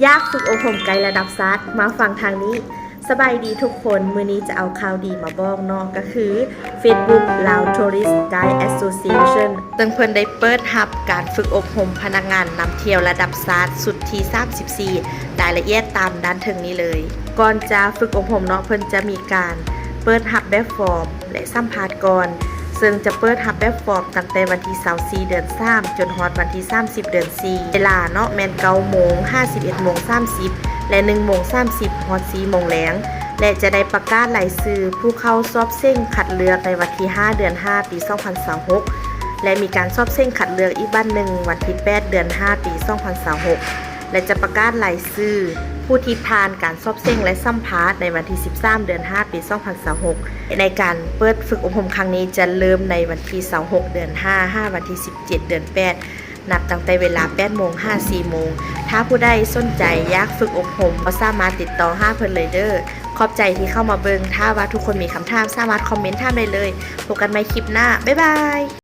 ຢາກຝຶກອົບຮົມໄກລະດັບຊາດ ມາຟັງທາງນີ້. ສະບາຍດີທຸກຄົນ, ມື້ນີ້ຈະເອົາຂ່າວດີມາບອກເນາະ ກໍຄື Facebook Lao Tourist Guide Association ເຊິ່ງເພິ່ນໄດ້ເປີດຮັບການຝຶກອົບຮົມພະນັກງານນຳທ່ຽວລະດັບຊາດຊຸດທີສາມສິບສີ່ ລາຍລະອຽດຕາມດ້ານເທິງນີ້ເລີຍ. ກ່ອນຈະຝຶກອົບຮົມເນາະ ເພິ່ນຈະມີການເປີດຮັບແບບຟອມ ແລະ ສຳພາດກ່ອນ, ເຊິ່ງຈະເປີດຮັບແບບຟອມຕັ້ງແຕ່ວັນທີຊາວສີ່ ເດືອນສາມ ຈົນຮອດວັນທີສາມສິບ ເດືອນສີ່. ເວລາເນາະ ແມ່ນເກົ້າໂມງ ຫາ ສິບເອັດໂມງສາມສິບ ແລະ ໜຶ່ງໂມງສາມສິບ ຮອດສີ່ໂມງແລງ ແລະ ຈະໄດ້ປະກາດລາຍຊື່ຜູ້ເຂົ້າສອບເສັງຄັດເລືອກໃນວັນທີຫ້າ ເດືອນຫ້າ ປີສອງພັນຊາວຫົກ ແລະ ມີການສອບເສັງຄັດເລືອກອີກບັດໜຶ່ງ ວັນທີແປດ ເດືອນຫ້າ ປີສອງພັນຊາວຫົກ ແລະ ຈະປະກາດລາຍຊື່ຜູ້ທີ່ຜ່ານການສອບເສັງ ແລະ ສຳພາດໃນວັນທີສິບສາມ ເດືອນຫ້າ ປີສອງພັນຊາວຫົກ. ໃນການເປີດຝຶກອົບຮົມຄັ້ງນີ້ ຈະເລີ່ມໃນວັນທີຊາວຫົກ ເດືອນຫ້າ ຫາວັນທີສິບເຈັດ ເດືອນແປດ ນັບຕັ້ງແຕ່ເວລາແປດໂມງ ຫາ ສີ່ໂມງ. ຖ້າຜູ້ໃດສົນໃຈຢາກຝຶກອົບຮົມ ກໍສາມາດຕິດຕໍ່ຫາເພິ່ນເລີຍເດີ້. ຂອບໃຈທີ່ເຂົ້າມາເບິ່ງ. ຖ້າວ່າທຸກຄົນມີຄຳຖາມ ສາມາດຄອມເມັນຖາມໄດ້ເລີຍ. ພົບກັນໃໝ່ຄລິບໜ້າ. ບາຍບາຍ.